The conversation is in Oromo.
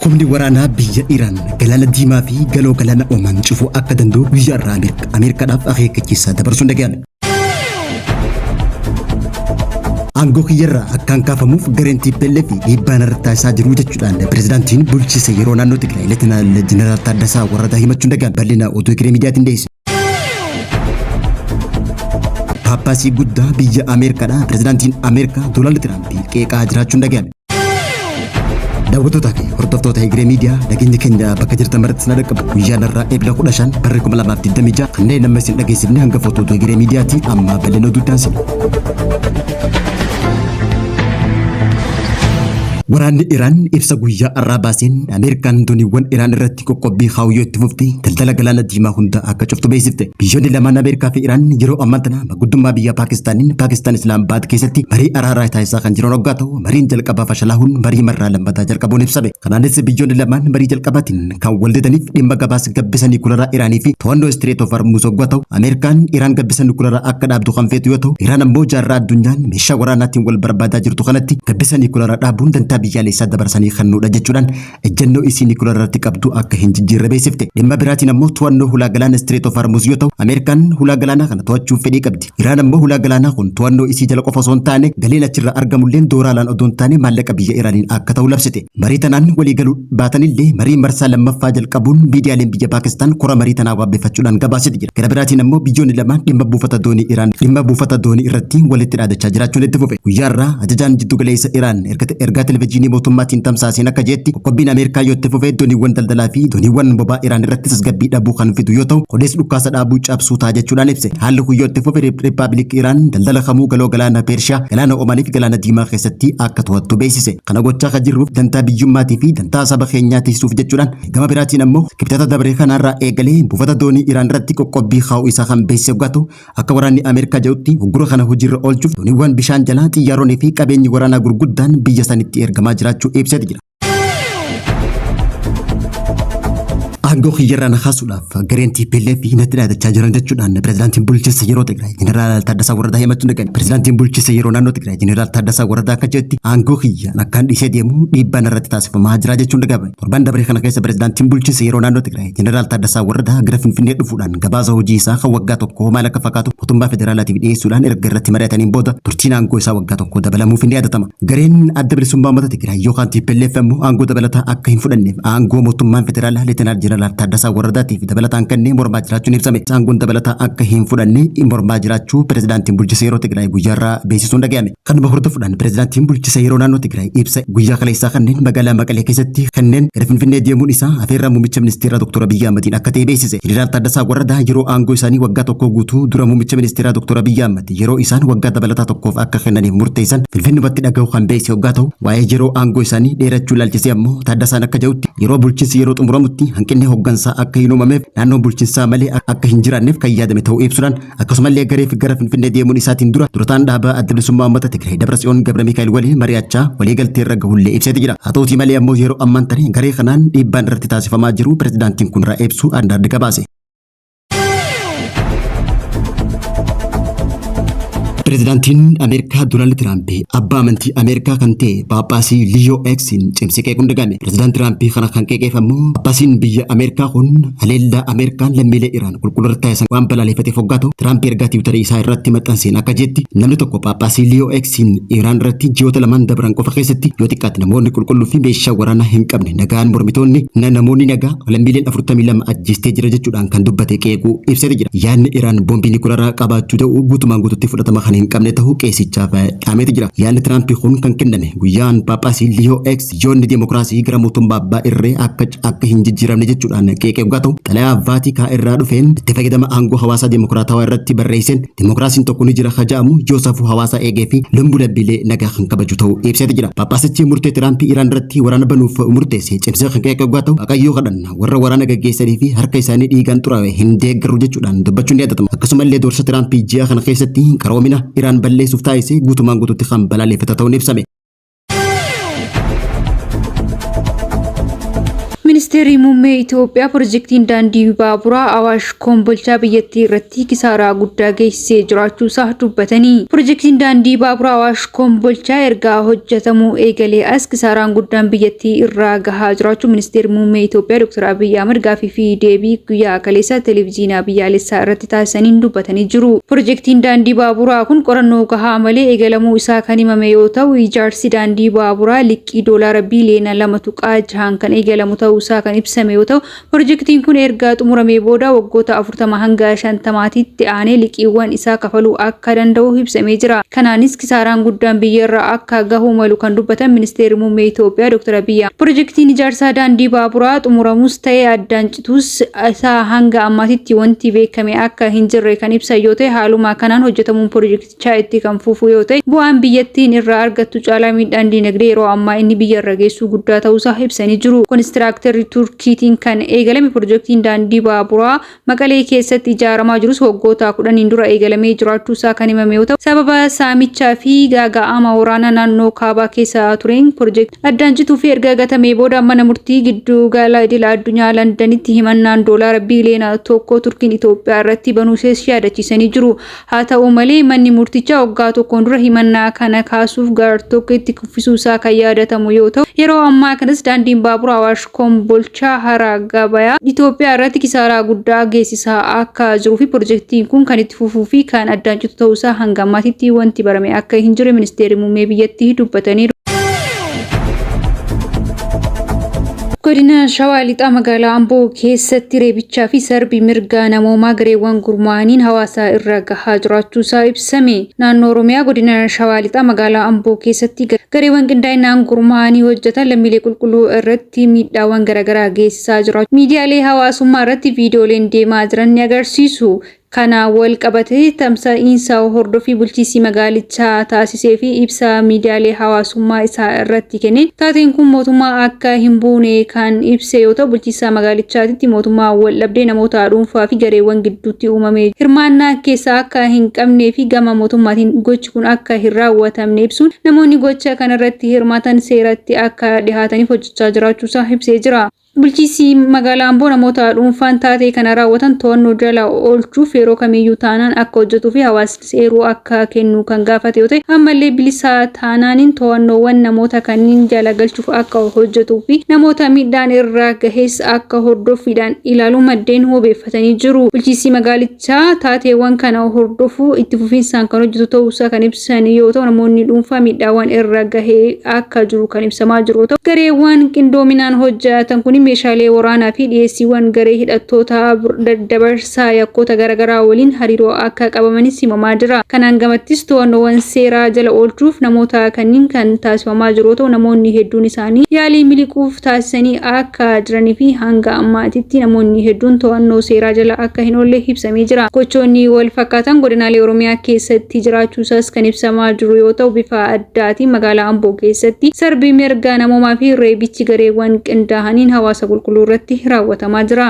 Humni waraanaa biyya Iraan galaana Diimaa fi galoo galaana Omaan cufuu akka danda'u guyyaa irraa Ameerikaadhaaf akeekkachiisa dabarsuun dhaga'ame. Aangoo kiyyarraa akkaan kaafamuuf gareen TPLF dhiibbaa narratti taasisaa jiru jechuudhaan pirezidaantiin bulchiinsa yeroo naannoo Tigraay Leetinaal Jeneraal Taaddasaa Warradaa himachuun dhaga'ame. Bal'ina oduu Egeree Miidiyaatiin dhiyeessina. Paappaasii guddaa biyya Ameerikaadha. Pirezidaantiin Ameerikaa Doonaald Tiraamp qeeqaa jiraachuun dhaga'ame. Daawwattootaa fi hordoftoota Egeree Miidiyaa, nageenya keenya bakka jirtan maratti isin dhaqqabu. Guyyaan har'aa Eebila 15 barri 2026, kanneen amma isin dhageessifne hanga footootu Egeree Miidiyaati. Amma bal'ina oduu taasisna. Waraanni Iraan ibsa guyyaa har'aa baaseen Ameerikaan dooniiwwan Iraan irratti qoqqobbii kaa'uu yoo itti fufte daldala galaana diimaa hunda akka cuftu beeksifte. Biyyoonni lamaan Ameerikaa fi Iraan yeroo ammaa tana maguddummaa biyya Paakistaaniin Paakistaan Islaamabaad keessatti marii araaraa taasisaa kan jiran hoggaa ta'u, mariin jalqabaa fashalaa'uun marii marraa lammataa jalqabuun ibsame. Kanaanis biyyoonni lamaan marii jalqabaatiin kan wal didaniif dhimma gabaasa gabbisa niikularaa Iraanii fi to'annoo Strait of Hormuz hoggaa ta'u, Ameerikaan Iraan gabbisa niikularaa akka dhaabdu kan feetu yoo ta'u, Iraan ammoo jaarraa addunyaan meeshaa waraanaatiin wal barbaadaa jirtu kanatti gabbisa niikularaa dhaabuun dantaa biyyaalessaa dabarsanii kennuudha jechuudhaan ejjennoo isii niikularaa irratti qabdu akka hin jijjiirre beeksifte. Dhimma biraatiin ammoo to'annoo hulaa galaana Strait of Hormuz yoo ta'u, Ameerikaan hulaa galaanaa kana to'achuuf fedhii qabdi. Iraan ammoo hulaa galaanaa kun to'annoo isii jala qofa osoo hin taane galiin achirraa argamulleen dooraalaan odoo hin taane maallaqa biyya Iraaniin akka ta'u labsite. Marii tanaan walii galuu baatanillee marii marsaa lammaffaa jalqabuun miidiyaaleen biyya Paakistaan kora marii tanaa waabbeeffachuudhaan gabaasete jira. Gara biraatiin ammoo biyyoonni lamaan dhimma buufata doonii Iraan dhimma buufata doonii irratti walitti dhaadachaa jiraachuun itti fufe. Guyyaa irraa ajajaan jiddu galeessa Iraan ergaa televijiinii mootummaatiin tamsaaseen akka jeetti, qoqqobbiin Ameerikaa yoo itti fufe dooniiwwan daldalaa fi dooniiwwan boba'aa Iraan irratti tasgabbii dhabuu kan fidu yoo ta'u, kunis dhukaasa dhaabuu cabsuu ta'a jechuudhaan ibse. Haalli kun yoo itti fufe Riippaabilikii Iraan daldala kamuu galoo galaana Peershiyaa, galaana Omaanii fi galaana Diimaa keessatti akka to'attu beeksise. Kana gochaa kan jirruuf dantaa biyyummaatii fi dantaa saba keenyaa tiisuuf jechuudhaan, gama biraatiin ammoo Kibxata dabre kanaarraa eegalee buufata doonii Iraan irratti qoqqobbii kaa'uu isaa kan beeksise yoggaa ta'u, akka waraanni Ameerikaa jedhutti uggura kana hojiirra oolchuuf dooniiwwan bishaan jalaa, xiyyaaronni fi qabeenyi waraanaa gurguddaan biyya sanitti ergamaa jiraachuu ibseeti jira. Aangoo kiyyarraa na kaasuudhaaf gareen TPLF natti dhaadachaa jiran jechuudhaan pirezidaantiin bulchiinsa yeroo Tigraay Jeneraal Taaddasaa Warradaa himachuun dhaga'ame. Pirezidaantiin bulchiinsa yeroo naannoo Tigraay Jeneraal Taaddasaa Warradaa akka jedhutti aangoo kiyya akkaan dhiisee deemu dhiibbaan irratti taasifamaa jira jechuun dhaga'ame. Torban dabre kana keessa pirezidaantiin bulchiinsa yeroo naannoo Tigraay Jeneraal Taaddasaa Warradaa gara Finfinnee dhufuudhaan gabaasa hojii isaa kan waggaa tokkoo maal akka fakkaatu mootummaa federaalaatiif dhiyeessuudhaan erga irratti mari'ataniin booda turtiin aangoo isaa waggaa tokko dabalamuuf ni yaadatama. Gareen Adda Bilisummaa Uummata Tigraay yookaan TPLF ammoo aangoo dabalataa akka hin fudhanneef aangoo mootummaan federaalaa Leetanaal Jeneraal Taaddasaa Warradaatiif dabalataan kennee mormaa jiraachuun ibsame. Aangoon dabalataa akka hin fudhanne mormaa jiraachuu pirezidaantiin bulchiinsa yeroo Tigraay guyyaarraa beeksisuun dhaga'ame. Kanuma hordofuudhaan pirezidaantiin bulchiinsa yeroo naannoo Tigraay ibsa guyyaa kaleessaa kanneen magaalaa Maqalee keessatti kanneen gara Finfinnee deemuun isaa afeerraa muummicha ministeeraa Dr. Abiyyi Ahmadiin akka ta'e beeksise. Jeneraal Taaddasaa Warradaa yeroo aangoo isaanii waggaa tokkoo guutuu dura muummicha ministeeraa Dr. Abiyyi Ahmad yeroo isaan waggaa dabalataa tokkoof akka kennaniif murteessan Finfinnumatti dhaga'uu kan beeksise waggaa ta'u, waa'ee yeroo aangoo isaanii dheerachuu ilaalchisee ammoo Taaddasaan akka jedhutti yeroo bulchiinsi yeroo xumuramutti hanqinni hooggansaa akka hin uumameef naannoon bulchiinsaa malee akka hin jiraanneef kan yaadame ta'uu ibsuudhaan, akkasumallee gareef gara Finfinnee deemuun isaatiin dura durataan dhaabaa Adda Bilisummaa Uummata Tigraay Dabratsiyoon Gabra Mikaa'el waliin mari'achaa waliigaltee irra gahullee ibseeti jira. Haa ta'utii malee ammoo yeroo ammaan tana garee kanaan dhiibbaan irratti taasifamaa jiru pirezidaantiin kun irraa ibsuu Andaard gabaase. Pirezidaantiin Ameerikaa Doonaald Tiraamp abbaa amantii Ameerikaa kan ta'e Paaphaasii Liyoo Eksiin cimsee qeequun dhaga'ame. Pirezidaant Tiraamp kana kan qeeqeef ammoo Paaphaasiin biyya Ameerikaa kun haleellaa Ameerikaan lammiilee Iraan qulqulluu irratti taasisan waan balaaleffateef hoggaa ta'u, Tiraamp ergaa Tiwiitarii isaa irratti maxxanseen akka jetti namni tokko Paaphaasii Liyoo Eksiin Iraan irratti ji'oota lamaan dabran qofa keessatti yoo xiqqaate namoonni qulqulluu fi meeshaa waraanaa hin qabne nagaan mormitoonni namoonni nagaa lammiileen 42 ajjeestee jira jechuudhaan kan dubbate qeequu ibsate jira. Yaadni Iraan boombii niikularaa qabaachuu ta'uu guutumaan guututti fudhatama kan hin qabne ta'uu qeessichaaf dhaameeti jira. Yaadni Tiraamp kun kan kenname guyyaan Paaphaasii Liyoo X yoonni deemokiraasii gara mootummaa abbaa irree akka hin jijjiiramne jechuudhaan qeeqee hoggaa ta'u, xalayaa Vaatikaa irraa dhufeen itti fayyadama aangoo hawaasaa deemokiraatawaa irratti barreesseen deemokiraasiin tokko ni jira haja'amu yoo safuu hawaasaa eegee fi lubbuu lammiilee nagaa kan kabaju ta'uu ibseeti jira. Paaphaasichi murtee Tiraamp Iraan irratti waraana banuuf murteesse cimsee kan qeeqee hoggaa ta'u, Waaqayyoo kadhanna warra waraana gaggeessanii fi harka isaanii dhiigaan xuraa'e hin deeggarru jechuudhaan dubbachuun ni yaadatama. Akkasumallee doorsa Tiraamp ji'a kana keessatti qaroomina Iraan balleessuuf taasise guutumaan guututti kan balaaleffata ta'uun ibsame. Ministeerri Muummee Itoophiyaa pirojektiin daandii baaburaa Awaash Kombolchaa biyyattii irratti kisaaraa guddaa geessisee jiraachuusaa dubbatanii. Pirojektiin daandii baaburaa Awaash Kombolchaa erga hojjetamuu eegalee as kisaaraan guddaan biyyattii irraa gahaa jiraachuu Ministeerri Muummee Itoophiyaa Dr. Abiyyi Ahmad gaaffii fi deebii guyyaa kaleessa televezyiinaa biyyaalessaa irratti taasisaniin dubbatanii jiru. Pirojektiin daandii baaburaa kun qorannoo gahaa malee eegalamuu isaa kan himame yoo ta'u, ijaarsi daandii baaburaa liqii doolaara biiliyoona 2.6 kan eegalamu ta'uu isaa kan ibsame yoo ta'u, pirojektiin kun erga xumuramee booda waggoota 40 hanga 50tti aanee liqiiwwan isaa kafaluu akka danda'u ibsamee jira. Kanaanis kisaaraan guddaan biyyarra akka gahu malu kan dubbatan Ministeerri Muummee Itoophiyaa Dr. Abiyyi. Pirojektiin ijaarsaa daandii baaburaa xumuramus ta'ee addaan citus isaa hanga ammaatitti wanti beekame akka hin jirre kan ibsan yoo ta'e, haaluma kanaan hojjetamuun pirojektichaa itti kan fufu yoo ta'e, bu'aan biyyattiin irraa argattu caalaa miidhaan diinagdee yeroo ammaa inni biyyarra geessu guddaa ta'uusaa ibsanii jiru. Konistiraaktarri Turkiitiin kan eegalame pirojektiin daandii baaburaa Maqalee keessatti ijaaramaa jirus waggoota 10 dura eegalamee jiraachuusaa kan himame yoo ta'u, sababa saamichaa fi gaaga'ama waraanaa naannoo kaabaa keessa tureen pirojektii addaan cituu fi erga gatamee booda mana murtii giddu gala idila addunyaa Londanitti himannaan doolaara biiliyoona 1 Turkiin Itoophiyaa irratti banuusees yaadachiisanii jiru. Haa ta'u malee manni murtichaa waggaa tokkoon dura himannaa kana kaasuuf gartokkeetti kuffisuusaa kan yaadatamu yoo ta'u, yeroo ammaa kanas daandiin baabura Awaash Kombolchaa Hara Gabayaa Itoophiyaa irratti kisaaraa guddaa geessisaa akka jiruu fi pirojektiin kun kan itti fufuu fi kan addaan citu ta'uusaa hanga ammaatitti wanti barame akka hin jirre ministeerri muummee biyyattii dubbataniiru. Godina Shawaa Lixaa magaalaa Amboo keessatti reebichaa fi sarbi mirga namoomaa gareewwan gurmaa'aniin hawaasa irra gahaa jiraachuusaa ibsame. Naannoo Oromiyaa godina Shawaa Lixaa magaalaa Amboo keessatti gareewwan qindaa'inaan gurmaa'anii hojjetan lammiilee qulqulluu irratti miidhaawwan garaagaraa geessisaa jiraachuu miidiyaalee hawaasummaa irratti viidiyooleen deemaa jiran ni agarsiisu. Kana wal qabatee tamsa'iinsa hordoffii bulchiinsi magaalichaa taasisee fi ibsa miidiyaalee hawaasummaa isaa irratti kenneen taateen kun mootummaa akka hin buune kan ibse yoo ta'u, bulchiinsa magaalichaatitti mootummaa wal dhabdee namoota dhuunfaa fi gareewwan gidduutti uumame hirmaannaa keessaa akka hin qabnee fi gama mootummaatiin gochi kun akka hin raawwatamne ibsuun namoonni gocha kanarratti hirmaatan seeratti akka dhihaataniif hojjechaa jiraachuusaa ibsee jira. Bulchiinsi magaalaa Amboo namoota dhuunfaan taatee kana raawwatan to'annoo jala oolchuuf yeroo kamiyyuu taanaan akka hojjetuu fi hawaasnis eeruu akka kennu kan gaafate yoo ta'e, ammallee bilisa taanaaniin to'annoowwan namoota kanneen jala galchuuf akka hojjetuu fi namoota miidhaan irra gahes akka hordoffiidhaan ilaalu maddeen wabeeffatanii jiru. Bulchiinsi magaalichaa taateewwan kana hordofuu itti fufiinsaan kan hojjetu ta'uusaa kan ibsan yoo ta'u, namoonni dhuunfaa miidhaawwan irra gahee akka jiru kan ibsamaa jiru yoo ta'u, gareewwan qindoominaan hojjetan kun meeshaalee waraanaa fi dhiyeessiiwwan garee hidhattoota daddabarsaa yakkoota garaagaraa waliin hariiroo akka qabamanis himamaa jira. Kanaan gamattis to'annoowwan seeraa jala oolchuuf namoota kanneen kan taasifamaa jiru yoo ta'u, namoonni hedduun isaanii yaalii miliquuf taasisanii akka jiranii fi hanga ammaatitti namoonni hedduun to'annoo seeraa jala akka hin oolle ibsamee jira. Gochoonni wal fakkaatan godinaalee Oromiyaa keessatti jiraachuusaas kan ibsamaa jiru yoo ta'u, bifa addaatiin magaalaa Amboo keessatti sarbi mirga namoomaa fi reebichi gareewwan qindaa'aniin hawaasa qulqulluu irratti raawwatamaa jira.